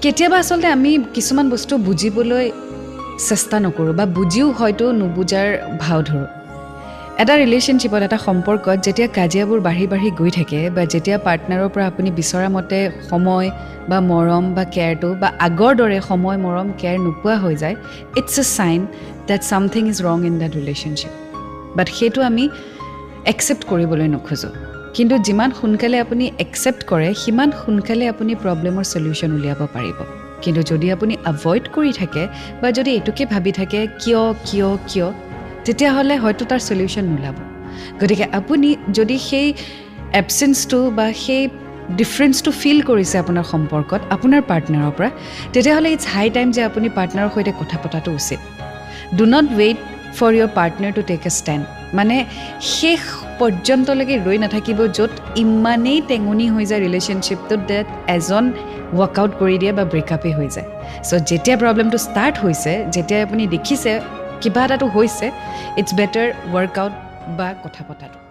কেতিয়াবা আচলতে আমি কিছুমান বস্তু বুজিবলৈ চেষ্টা নকৰোঁ বা বুজিও হয়তো নুবুজাৰ ভাও ধৰোঁ। এটা ৰিলেশ্যনশ্বিপত, এটা সম্পৰ্কত যেতিয়া কাজিয়াবোৰ বাঢ়ি বাঢ়ি গৈ থাকে বা যেতিয়া পাৰ্টনাৰৰ পৰা আপুনি বিচৰা মতে সময় বা মৰম বা কেয়াৰটো বা আগৰ দৰে সময়, মৰম, কেয়াৰ নোপোৱা হৈ যায়, it's a sign that something is wrong in that relationship. But সেইটো আমি একচেপ্ট কৰিবলৈ নোখোজোঁ। কিন্তু যিমান সোনকালে আপুনি একচেপ্ট কৰে সিমান সোনকালে আপুনি প্ৰব্লেমৰ চলিউশ্যন উলিয়াব পাৰিব। কিন্তু যদি আপুনি এভইড কৰি থাকে বা যদি এইটোকে ভাবি থাকে কিয় কিয় কিয়, তেতিয়াহ'লে হয়তো তাৰ চলিউশ্যন নোলাব। গতিকে আপুনি যদি সেই এবচেঞ্চটো বা সেই ডিফাৰেঞ্চটো ফিল কৰিছে আপোনাৰ সম্পৰ্কত আপোনাৰ পাৰ্টনাৰৰ পৰা, তেতিয়াহ'লে it's high time যে আপুনি পাৰ্টনাৰৰ সৈতে কথা পতাটো উচিত। Do not wait for your partner to take a stand. মানে শেষ পৰ্যন্তলৈকে ৰৈ নাথাকিব য'ত ইমানেই টেঙুনি হৈ যায় ৰিলেশ্যনশ্বিপটোত ডেট এজন ৱাকআউট কৰি দিয়ে বা ব্ৰেকআপেই হৈ যায়। চ' যেতিয়া প্ৰব্লেমটো ষ্টাৰ্ট হৈছে, যেতিয়া আপুনি দেখিছে কিবা এটাটো হৈছে, it's better workout বা কথা পতাটো।